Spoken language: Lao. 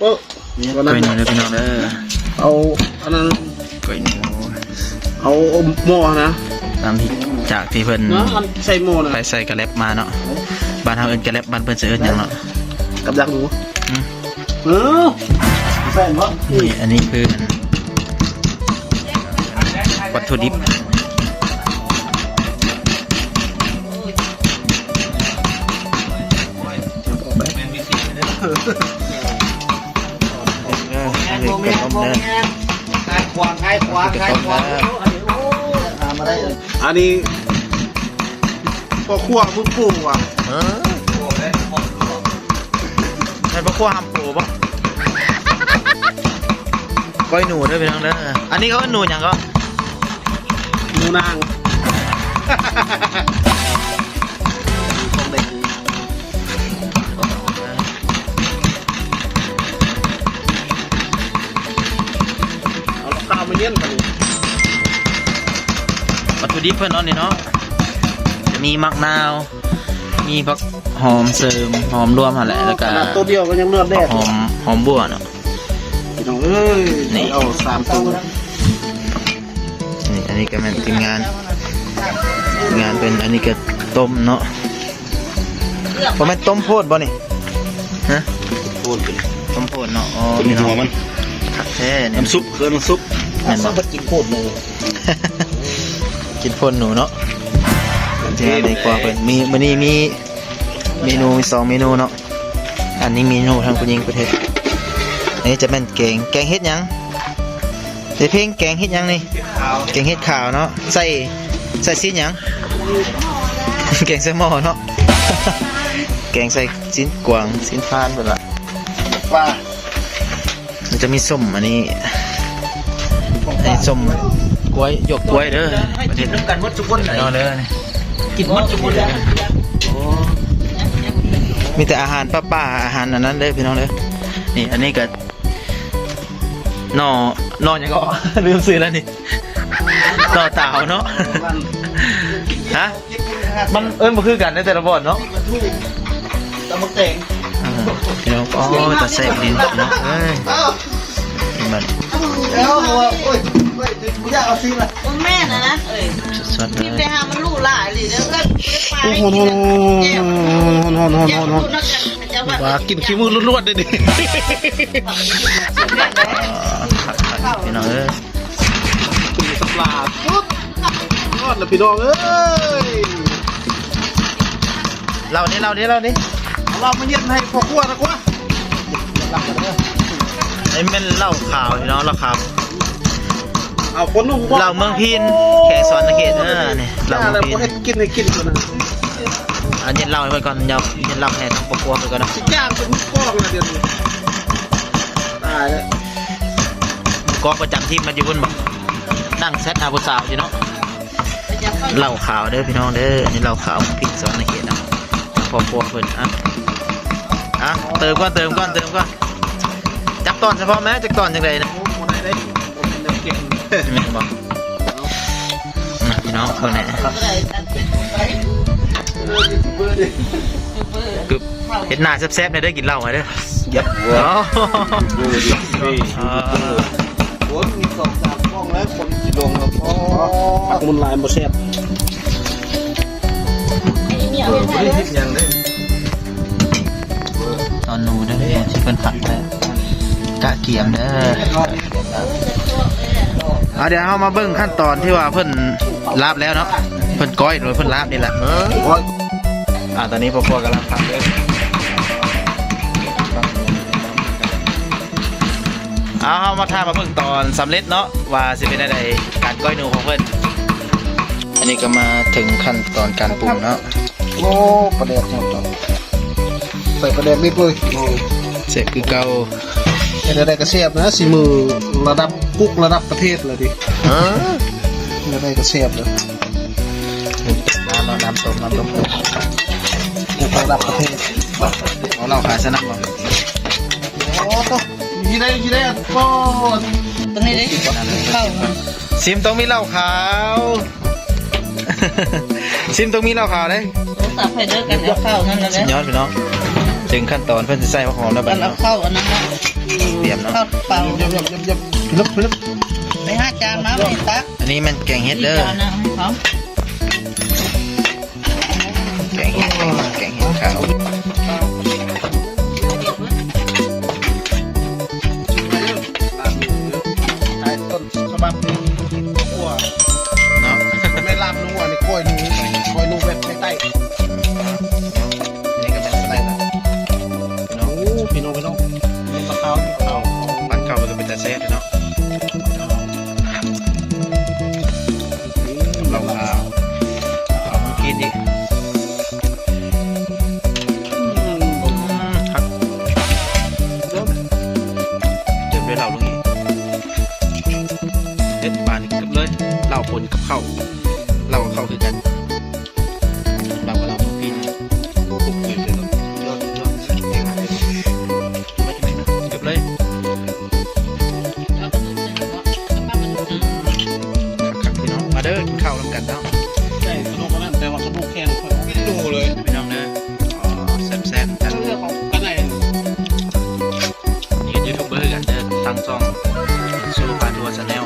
ເອີ ກ້ອຍໜູເດີພີ່ນ້ອງເດີ ເອົາອັນນັ້ນ ກ້ອຍໜູ ເອົາໝໍ້ນະ ຫຼັງຈາກທີ່ເພິ່ນ ເນາະ ອັນໃສ່ໝໍ້ນະ ໄປໃສ່ກະແລັບມາເນາະ ບ້ານເຮົາເອີ້ນກະແລັບ ບ້ານເພິ່ນຊິເອີ້ນຫຍັງເນາະ ກັບດັກໜູ ອືມ ເອີ ແມ່ນບໍ່ ນີ້ ອັນນີ້ຄືວັດຖຸດິບ ເອີ ອັນນີ້ກະຕົ້ມເດີ ຂາຍຂວາງ ຂາຍຂວາງ ຂາຍຂວາງ ອັນນີ້ພໍ່ຄົວມື້ປູ່ຫວາ ແມ່ນພໍ່ຄົວຫຳປູບໍ່? ກ້ອຍໜູເດີພີ່ນ້ອງເດີ ອັນນີ້ເຂົາເອີ້ນໜູຫຍັງເກາະ? ໜູນາງ ຂອງເດັກ ເອົາເຂົ້າມາເຢັນບັດນີ້ ວັດຖຸດິບເພິ່ນເນາະນີ້ເນາະ ຈະມີໝາກນາວ ມີຜັກຫອມເສີມ ຫອມລວມຫັ້ນແຫຼະ ແລ້ວກະ ຂະໜາດໂຕດຽວກໍຍັງເລືອດແດດ ຫອມ ຫອມບົ່ວເນາະ ພີ່ນ້ອງເອີຍ ນີ້ ເອົາສາມໂຕ ນີ້ ອັນນີ້ກະແມ່ນທີມງານ ທີມງານເພິ່ນ ອັນນີ້ກະຕົ້ມເນາະ ບໍ່ແມ່ນຕົ້ມໂພດບໍ່ນີ້? ຮະ? ໂພດ ຕົ້ມໂພດເນາະ ອໍ ພີ່ນ້ອງ ຫົວມັນ ຄັກແທ້ນີ້ ນ້ຳຊຸບ ເອີ້ນນ້ຳຊຸບ ແມ່ນບໍ່? ກິນໂພດໜູ ກິນໂພດໜູເນາະ ທີມງານໃນຄົວເພິ່ນ ມີ ມື້ນີ້ມີເມນູ ມີສອງເມນູເນາະ ອັນນີ້ເມນູທາງຜູ້ຍິງເພິ່ນເຮັດ ອັນນີ້ຈະແມ່ນແກງ ແກງເຫັດຫຍັງ? ເດເພັງ ແກງເຫັດຫຍັງນີ້? ແກງເຫັດຂາວເນາະ ໃສ່ ໃສ່ຊີ້ນຫຍັງ? ແກງໃສ່ໝໍ້ເນາະ ແກງໃສ່ຊີ້ນກວາງ ຊີ້ນຟານເພິ່ນວ່າ ປາ ມັນຈະມີສົ້ມອັນນີ້ ໃຫ້ສົ້ມກ້ວຍ ຢວກກ້ວຍເດີ ກິນນຳກັນໝົດທຸກຄົນເດີ ກິນໝົດທຸກຄົນເດີ ໂອ້ ມີແຕ່ອາຫານປ່າໆ ອາຫານອັນນັ້ນເດີພີ່ນ້ອງເດີ ນີ້ ອັນນີ້ກະ ໜໍ່ ໜໍ່ຫຍັງເກາະ ລືມຊື່ແລ້ວນີ້ ໜໍ່ຕາວເນາະ ຮະ ມັນເອີ້ນບໍ່ຄືກັນໃນແຕ່ລະບ່ອນເນາະ ຕຳບັກແຕງ ເອີ ພີ່ນ້ອງ ອໍ ຕາແຊບດີພີ່ນ້ອງເອີຍ ເອີ ມັນ ເອີ ໂອ້ຍ ໂອ້ຍ ບໍ່ຢາກເອົາຊີນລະ ບໍ່ແມ່ນນະ ເອີຍ ສົດໆເລີຍ ກິນໄປຫາມັນຫຼູຫຼາຍອີ່ຫຼີເດີ ເອີຍ ໂອ້ໂຫ ຮ້ອນໆ ວ່າກິນຂີ້ມືລວດໆເດ້ນີ້ ຄັກໆ ພີ່ນ້ອງເອີຍ ສຳລາບ ປຸບ ຍອດລະພີ່ນ້ອງເອີຍ ເຫຼົ້ານີ້ ເຫຼົ້ານີ້ ເຫຼົ້ານີ້ ເອົາເຫຼົ້າມາເຢັນໃຫ້ພໍ່ຄົວນະກວ່າ ນີ້ແມ່ນເຫຼົ້າຂາວພີ່ນ້ອງ ເຫຼົ້າຂາວ ເອົາຄົນໜຸ່ມ ເຫຼົ້າເມືອງພີນ ແຂວງສະຫວັນນະເຂດ ເອີ ນີ້ເຫຼົ້າເມືອງພີນ ເຮັດກິນໃຫ້ກິນ ອ່າ ເຢັນເຫຼົ້າໃຫ້ເພິ່ນກ່ອນ ເຢັນເຫຼົ້າໃຫ້ທາງຄອບຄົວເພິ່ນກ່ອນເນາະ ຊິຈ້າງເປັນມືກອງລະດຽວນີ້ ຕາຍແລ້ວ ມືກອງປະຈຳທີມມັນຢູ່ພຸ້ນບໍ ນັ່ງແຊັດຫາຜູ້ສາວຢູ່ເນາະ ເຫຼົ້າຂາວເດີພີ່ນ້ອງເດີ ອັນນີ້ເຫຼົ້າຂາວ ພິກສອນນະເຂດນະ ຄອບຄົວເພິ່ນ ອ່ະ ອ່ະ ເຕີມກ່ອນ ເຕີມກ່ອນ ເຕີມກ່ອນ ຈັກຕອນສະເພາະແມ້ ຈັກຕອນຈັ່ງໃດນະ ບໍ່ໄດ້ເດ້ ບໍ່ແມ່ນແນວເກັ່ງ ແມ່ນບໍ່? ນະພີ່ນ້ອງເບິ່ງແດ່ ກຶບ ເຮັດໜ້າແຊບໆແດ່ເດີ ກິນເຫຼົ້າໃຫ້ເດີ ຢາກ ອໍ ໂອ້ຍ ມີສອງສາມກ້ອງແລ້ວ ຄົນຊິລົງແລ້ວ ອໍ ຜັກມັນຫຼາຍບໍ່ແຊບ ບໍ່ໄດ້ເຮັດຫຍັງເດ້. ຕອນໜູເດີ ທີ່ເພິ່ນຜັກໄວ້ ກະກຽມເດີ ອ່າ ດຽວເຮົາມາເບິ່ງຂັ້ນຕອນທີ່ວ່າເພິ່ນລາບແລ້ວເນາະ ເພິ່ນກ້ອຍ ຫຼື ເພິ່ນລາບນີ້ແຫຼະ ອ່າ ຕອນນີ້ພໍ່ຄົວກຳລັງຜັກເດີ ເອົາ ເຮົາມາຖ້າມາເບິ່ງຕອນສຳເລັດເນາະ ວ່າຊິເປັນແນວໃດ ການກ້ອຍໜູຂອງເພິ່ນ ອັນນີ້ກໍມາເຖິງຂັ້ນຕອນການປຸງເນາະ. ໂອ້ ປາແດກຫຍັງຕົວະ ໃສ່ປາແດກນິດເວີຍ ແຊບຄືເກົ່າ ເຮັດແນວໃດກໍແຊບນະ ສີມືລະດັບກຸກລະດັບປະເທດລະຕິ ເຮັດແນວໃດກໍແຊບເລີຍ ນ້ຳເນາະ ນ້ຳຕົ້ມ ນ້ຳຕົ້ມ ກຸກລະດັບປະເທດ ເອົາເຫຼົ້າຂາຍຊະນຳບໍ່ ໂອ້ ໂຕ ຢູ່ໃດ ຢູ່ໃດ ໂອ້ ຕົງນີ້ເດ້ ເຂົ້າ ຊິມຕ້ອງມີເຫຼົ້າຂາວ ຊິມຕ້ອງມີເຫຼົ້າຂາວເດ້ ໂທລະສັບໃຫ້ເດີ ກັນເອົາເຂົ້ານັ້ນລະເດ້ ສຸດຍອດພີ່ນ້ອງ ເຖິງຂັ້ນຕອນເພິ່ນຊິໃສ່ຜັກຫອມແລ້ວບັດນີ້ເນາະ. ເຂົ້າອັນນັ້ນນະ ຕຽມເນາະ ເຂົ້າເປົ່າ. ໄປຫາຈານມາໄປຕັກ. ອັນນີ້ແມ່ນແກງເຫັດເດີ. ແກງເຫັດ ແກງເຫັດຂາວ ຕົ້ນສະບັບ ເນາະ. ແມ່ນລາບໜູ ອັນນີ້ກ້ອຍໜູ ກ້ອຍໜູແບບໄທໆ. ນີ້ກໍແມ່ນໄທລະເນາະ. ໂອ້ ພີ່ນ້ອງ ພີ່ນ້ອງ ນີ້ປາຂາວ ປາຂາວ ປັນເຂົ້າກໍເປັນຕາແຊບເນາະ. ລອງເອົາ ເອົາມາກິນອີກ. ອືມ ຄັກ. ເຕີມດ້ວຍເຫຼົ້າລົງອີກ. ເຮັດບາດນີ້ເກືອບເລີຍ ເຫຼົ້າປົນກັບເຂົ້າ ເຫຼົ້າກັບເຂົ້າຄືກັນ. ເຫຼົ້າກັບເຫຼົ້າ ເຂົ້າປີນ ໂອ້ ຄົບເລີຍເນາະ. ຍອດ ຍອດ ເກັບເລີຍ. ຄັກໆ ພີ່ນ້ອງ ມາເດີ ກິນເຂົ້ານຳກັນເນາະ. ໃສ່ກະດູກອັນນັ້ນ ແຕ່ວ່າກະດູກແຂງຂ້ອຍກິນໂລເລີຍ ພີ່ນ້ອງເດີ. ອໍ ແຊບໆ ກັນ ເລື່ອງຂອງກັນໄດ້. ນີ້ກໍຢູທູບເບີຄືກັນເດີ ຕັ້ງຊ່ອງ ຊູພາທົວ Channel.